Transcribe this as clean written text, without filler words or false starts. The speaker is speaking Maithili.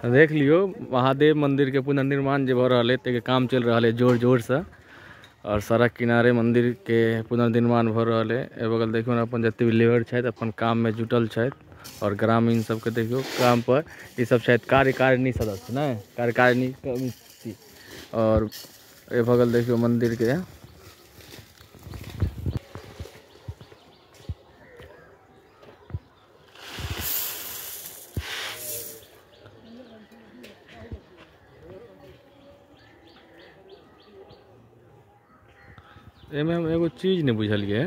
देख लियो महादेव मंदिर के पुनर्निर्माण जे भ रहल है ते के काम चल रहल है जोर जोर से। और सड़क किनारे मंदिर के पुनर्निर्माण भ रहल है। ए बगल देखियो ने अपन जते भी लेबर छथि अपन काम में जुटल छथि। और ग्रामीण सबके देखियो काम पर ई सब छथि कार्यकारिणी सदस्य ने, कार्यकारिणी कमिटी। और ए बगल देखियो मंदिर के एमे हम एगो चीज नहीं बुझलिए,